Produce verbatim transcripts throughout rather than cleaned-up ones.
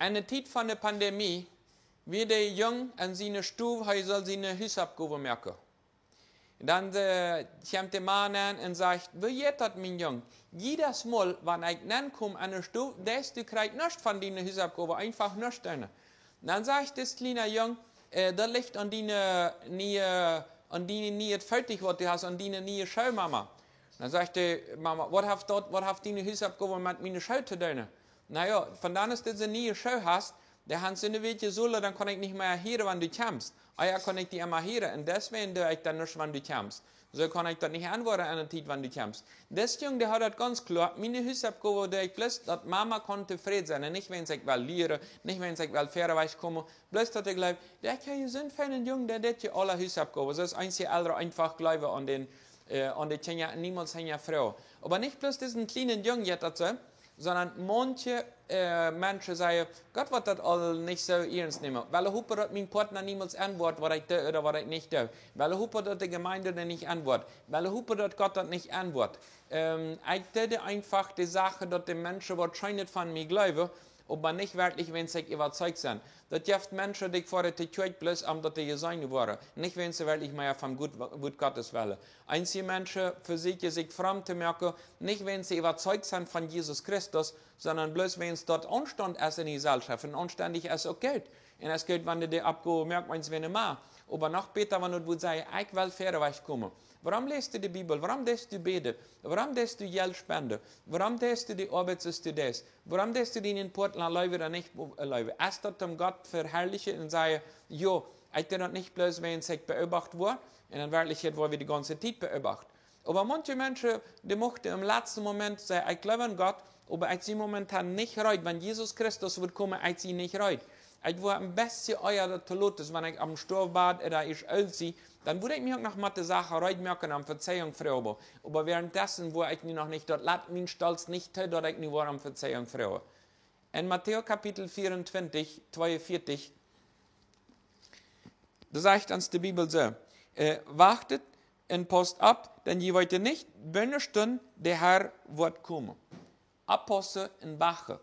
En de Tiet von de Pandemie wia de Jung en siene Stow, hee sull siene Husoppgow moaken. Dan äh, kjemt de Ma nenn un sajcht: "Woo jeit daut, mien Jung? Jiedet Mol, wan ekj nenn kom en de Stow, deist du krakjt nuscht von diene Husoppgow, eefach nuscht doonen." Dan sajcht dis kjliena Jung: "Äh, daut licht aun diene niee, aun diene niee Footich, waut du hast, aun diene niee Schoo, Mama." Dan sajcht de Mama: "Waut haft daut, waut haft diene Husoppgow met miene Schoo to doonen?" "Na jo, von dan aus du dise niee Schoo hast, dee han soone weekje Solen, dan kaun ekj nich mea hieren, wan du kjemst. Ea kaun ekj die emma hieren, un deswäajen doo ekj dan nuscht, wan du kjemst. Soo kaun ekj daut nich auntwuaden en de Tiet, wan du kjemst." Dis Jung, dee haud daut gaunz kloa: "Miene Husoppgow doo ekj bloos, daut Mama kaun tofräd sennen, un nich wäajens ekj well lieren, nich wäajens ekj well wieda wajchkomen, bloos daut ekj jleew, daut ekj hab soon feinen Jung, dee deit je aule Husoppgow." Soo aus eenje Elren eefach jleewen aun dän, äh, aun de Kjinja, niemols hinjafroagen. Oba nich bloos disen kjlienen Jung jeit daut soo, sonda maunche äh, Menschen sajen: "Gott woat daut aul nich soo iernst nämen. Well hopen, daut mien Partner niemols auntwuat, waut ekj doo ooda waut ekj nich doo. Well hopen, daut de Jemeent daut nich auntwuat. Well hopen, daut Gott daut nich auntwuat." Ähm, ekj doo eefach de Sachen, daut de Menschen waut scheenet von mie jleewen, oba nich werkjlich, wäajens ekj äwazeicht sie. Daut jeft Menschen, dee foaren to Kjoakj bloos om daut dee jeseenen woaren, nich wäajens see werkjlich mea von Wuat, Wuat Gottes wellen. Eenje Menschen vesieekjen sikj fromm to moaken, nich wäajens see äwazeicht sent von Jesus Christus, sonda bloos wäajens daut Aunstaunt es en de Jeselschoft. Un aunstaunt es uk goot. Un es goot, wan du de Oppgow moakst, wan du wada moakst. Oba noch bäta, wan du wudst sajen: "Ekj well wieda wajchkomen." Wuarom läst du de Bibel? Wuarom deist du bäden? Wuarom deist du Jelt spenden? Wuarom deist du de Oabeit, soo aus du deist? Wuarom deist du dienen Partner leewen ooda nich leewen? Es daut, om Gott to veharlichen un sajen: "Jo, ekj doo daut nich bloos, wäajens ekj beobacht woa"? Un en Werkjlichkjeit woa wie de gaunze Tiet beobacht. Oba maunche Menschen, dee muchten em latsten Moment sajen: "Ekj jleew aun Gott, oba ekj sie momentan nich reed. Wan Jesus Christus woat komen, ekj sie nich reed. Ekj woa een bät ea daut to lot es, wan ekj aum Stoawen sie ooda ekj oolt sie, dan woa ekj mie uk noch met de Sachen reed moaken om Vezeiunk froagen. Oba wäarentdessen woa ekj nu noch nich, daut lat mien Stolt nich too, daut ekj nu woa om Vezeiunk froagen." En Matäus Kapitel vierundzwanzig, zweiundvierzig, doa sajcht ons de Bibel soo: äh, "Wachtet un pausst opp, dan jie weeten nich, wanea Stund de Herr woat komen." Oppaussen un wachten.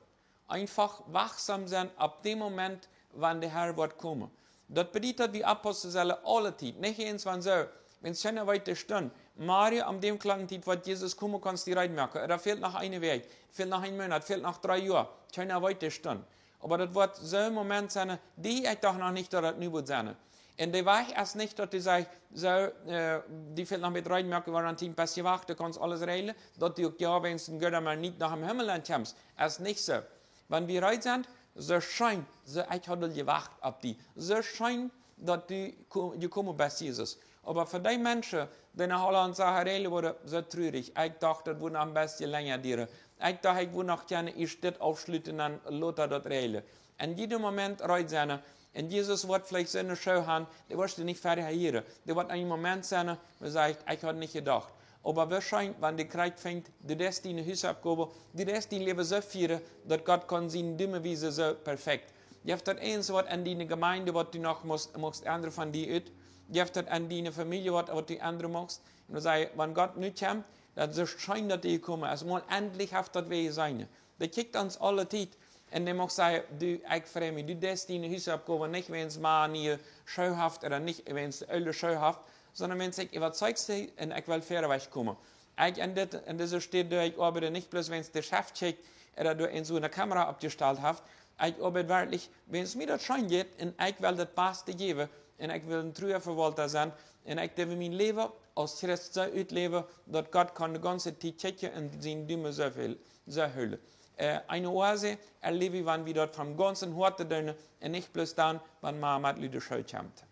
Eefach wachsam sennen opp dän Moment, wan de Herr woat komen. Daut bediet, daut wie oppaussen sellen aule Tiet. Nich eemol wan soo, wan kjeena weet de Stund. Morjen om dee Klock Tiet woat Jesus komen, kaust die reed moaken. Daut fält noch eene Wäakj, fält noch een Moonat, fält noch dree Joa. Kjeena weet de Stund. Oba daut woat soon Moment sennen, dee ekj docht noch nich, daut daut nu woat sennen. Un de Wajch es nich, daut du sajchst, soo, äh, die fält noch met reed moaken, wie aun een bät wachten, kaust aules räajlen, daut du uk jo, wan du een gooda Mensch best, noch em Himmel aunkjemst. Es nich soo. Wan wie reed sent, soo scheen, soo ekj haud aul jewacht opp die. Soo scheen, daut du ko-, jekomen best, Jesus. Oba fa dee Menschen, dee no Holland sagen, räajlen woaren, soo trurich. Ekj docht, daut woat noch een bät lenja dieren. Ekj docht, ekj woa noch kjennen, ekj dit aufschluten, dan lota daut räajlen. En jieda Moment reed sennen. Un Jesus woat veleicht soone Schoo haben, dee woascht du nich wieda hieren. Dee woat een Moment sennen, wua du sajchst: "Ekj haud nich jedocht." Oba wahrscheinlich, wan du krakjt finjst, du deist diene Husoppgow, du deist dien Läwen soo fieren, daut Gott kaun siene dumme Wies soo perfekt. Jeft daut eent waut en diene Jemeent, waut du noch must, must endren von die ut? Jeft daut en diene Famielje waut, waut du endren must? Un dan saj: "Wan Gott nu kjemt, dan es et scheen, daut hee jekomen es. Mol endlich haft daut wäa jeseenen." Daut kjikjt ons aule Tiet. Un dee mach sajen: "Du, ekj frei mie, du deist diene Husoppgow nich, wan eena niee Schoo haft ooda nich, wan eena oole Schoo haft, sonda wan ekj äwazeicht sie un ekj well wieda wajchkomen." Ekj en dit, en dise Städ, doa ekj oabeid, nich bloos wan de Chef kjikjt ooda doa eena soo eene Kamera oppjestalt haft. Ekj oabeid werkjlich, wan mie daut scheen jeit un ekj well daut baste jäwen un ekj well een trua Vewaulta sennen un ekj well mien Läwen aus Christ soo utläwen, daut Gott kaun de gaunze Tiet kjikjen un siene Dumen soo väl, soo hoolen. Äh, eene Oase erläwen wie, wan wie daut von gaunzem Hoaten doonen un nich bloos dan, wan mau met lüde Schoo kjemt.